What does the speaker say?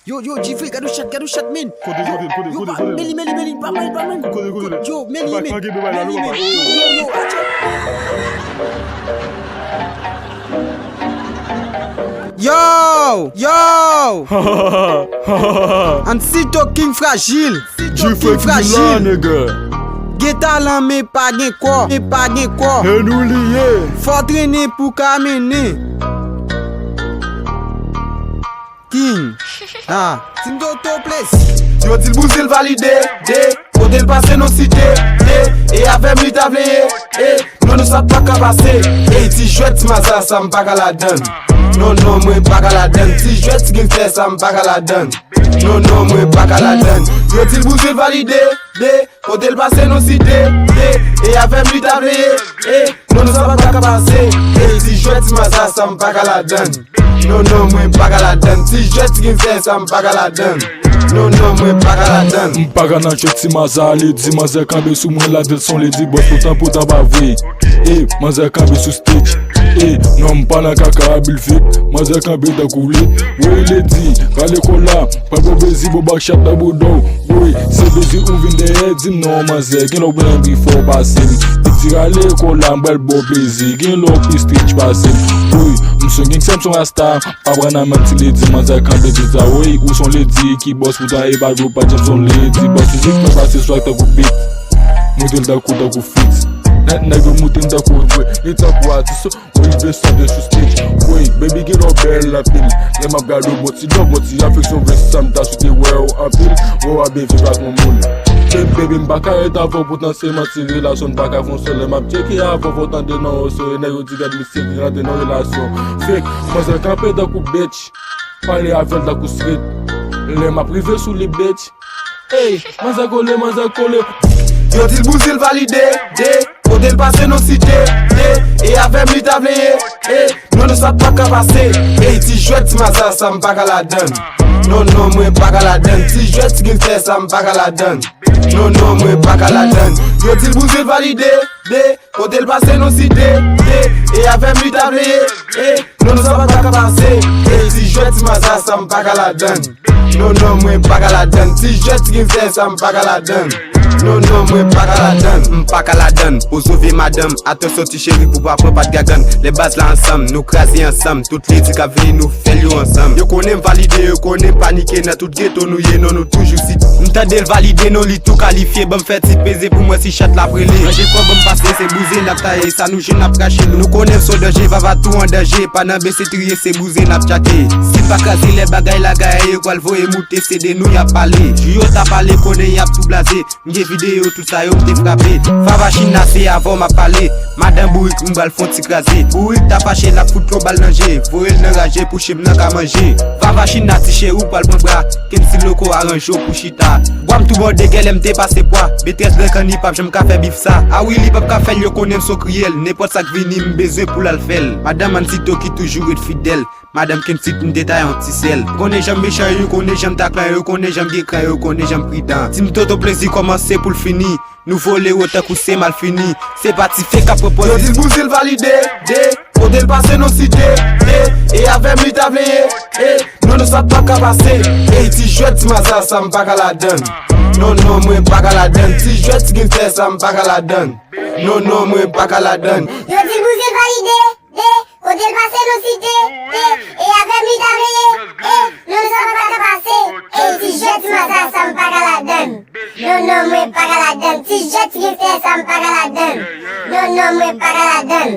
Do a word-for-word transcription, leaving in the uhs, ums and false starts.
Yo, yo, G-Free, gad yon chat, gad yon chat, men. Kote, kote, kote, kote, kote. Yo, pa, men li, men li, men li, pa, pa, pa, men. Kote, kote, kote. Yo, men li, men li. Pa gen de bagay la, non, papa. Yo, yo, yo, atcha. Yo, yo. Ansito King Frajil. Ansito King Frajil. Gen talan, men pa gen kò, men pa gen kò. E nou li ye. Fò trennen pou ka mennen. King. Ah. Team Toto Plezi. Yo di l bouzen l valide, de. Kote l pase non site, de. E avè m li ta vle ye, e. Non, non, sa pa ka pase. Ey, ti jwèt, ti maza, sa m pa ka ladann. Non, non, mwen pa ka ladann. Ti jwèt, ti gangstè, sa m pa ka ladann. Non, non, mwen pa ka ladann. Yo di l bouzen l valide, de. Kote l pase non site, de. E avè m li ta vle ye, e. Non, non, sa pa ka pase. Ey, ti jwèt, ti maza, sa m pa ka ladann. Non, non, mwen pa ka ladann. Ti jwèt, ti gangstè, sa m pa ka ladann. Non, non, mwen pa ka ladann. M pa ka nan jwèt, ti maza, ale di manzè kanpe sou mwen, la tèt son ledi, bòs poutan, poutan pa vre. E, manzè kanpe sou stage. E, non, m pa nan kaka, abil fake. Manzè kanpe tankou lit. Woy, ledi, rale kòla. Pral bon plezi, bon bak chat nan bouda w. Woy, se plezi ou vin dèyè, di m non, manzè, gen lè w pran bifò pase m. Piti rale kòla, m pral bon plezi, gen lè w pi street pase m. Woy, m son gangstè, m son rasta, pa pran nan manti, ledi, manzè kanpe di sa, woy, ou son ledi, ki bòs poutan e pa vre, ou pa janm son ledi, bòs fizik mwen pase swag tankou beat, moute l tankou, tankou fit. Nèg, nèg yo moute m tankou vre, li tankou atis, Woy, vle sante sou stage. Woy, baby, gen lò bèl anpil. Lè m ap gade w, bon ti lò, bon ti afeksyon, vle sa m ta swete wè w anpil. Wè w ap byen viv ak yon moun. Baby, baby, m pa ka ret avè w, poutan se manti, relasyon n pa ka fè yon sèl. Lè m ap tcheke avè w, fò w tande non, w sere nèg yo di gad misye ki rantre nan relasyon. Fake, manzè kanpe tankou bitch. Pale avè l tankou street. Lè m ap rive sou li, bitch. Ey, manzè kole, manzè kole. Yo di l bouzen l valide, de. Kote l pase non site, de. E avè m li ta vle ye, e. Non, non, sa pa ka pase. Ey, ti jwèt, ti maza, sa m pa ka ladann. Non, non, mwen pa ka ladann. Ti jwèt, ti gangstè, sa m pa ka ladann. Non, non, mwen pa ka ladann. Yo di l bouzen l valide, de. Kote l pase non site, de. E avè m li ta vle ye, e. Non, non, sa pa ka pase. Ey, ti jwèt, ti maza, sa m pa ka ladann. Non, non, mwen pa ka ladann. Ti jwèt, ti gangstè, sa m pa ka ladann. Non, non, mwen pa ka ladann. M pa ka ladann. Pou sove madanm, atansyon ti cheri pou pa pran pa t gagann. Lè baz la ansanm, nou kraze ansanm. Tout ledi k ap vini, nou fè l yo ansanm. Yo konnen m valide, yo konnen m panike nan tout geto nou ye, non nou toujou sit. M tande l valide, non li tou kalifye. Ban m fè ti peze pou m wè si chat la ap rele. Ranje kò ban m pase, se bouzen n ap taye. Sa nou jwenn n ap krache, nou konnen m son danje. Vava tou an danje, pa nan bese triye, se bouzen n ap tchake. Si pa kraze lè bagay la gaye, yo pral voye moute, se de nou y ap pale. Jou yo ta pale, konnen y ap tou blaze. M gen videyo tout sa yo m te frape. Vava China se avè w m ap pale. Madan bourik m pral fon ti kraze. Bourik ta fache l ap fout yon bal nan je. Voye l nan raje pou chen m nan ka manje. Vava China ti cheri w pral pran bra. Kensi loko aranje w pou chita. Bwa m tou bon degè lè m te pase pwa. Metrès Gran Kanni p ap janm ka fè bif sa. A wi li p ap ka fè l yo konnen m son kriyèl. Nenpòt sa k vini m bezwen pou l al fè l. Madan Mansito ki toujou ret fidèl. Madanm Kensit m te taye yon ti sèl. Konnen jan m mechan yo, konnen jan m taklan yo, konnen jan m gen kran yo, konnen jan m pridan. Team Toto Plezi kòmanse pou l fini. Nou vole wo tankou se malfini. Se pa ti fake k ap pran pòz. Yo di l bouzen l valide, de. Kote l pase non site, de. E avè m li ta vle ye, e. Non, non, sa pa ka pase. Ey, ti jwèt, ti maza, sa m pa ka ladann. Non, non, mwen pa ka ladann. Ti jwèt, ti gangstè, sa m pa ka ladann. Non, non, mwen pa ka ladann. Yo di l bouzen l valide, de. Kote l pase nou site, de. E avè m li ta vle ye, e. Non, non, sa pa ka pase. Ey, ti jwèt, ti maza, sa m pa ka ladann. Non, non, mwen pa ka ladann. Ti jwèt, ti gangstè, sa m pa ka ladann. Non, non, mwen pa ka ladann.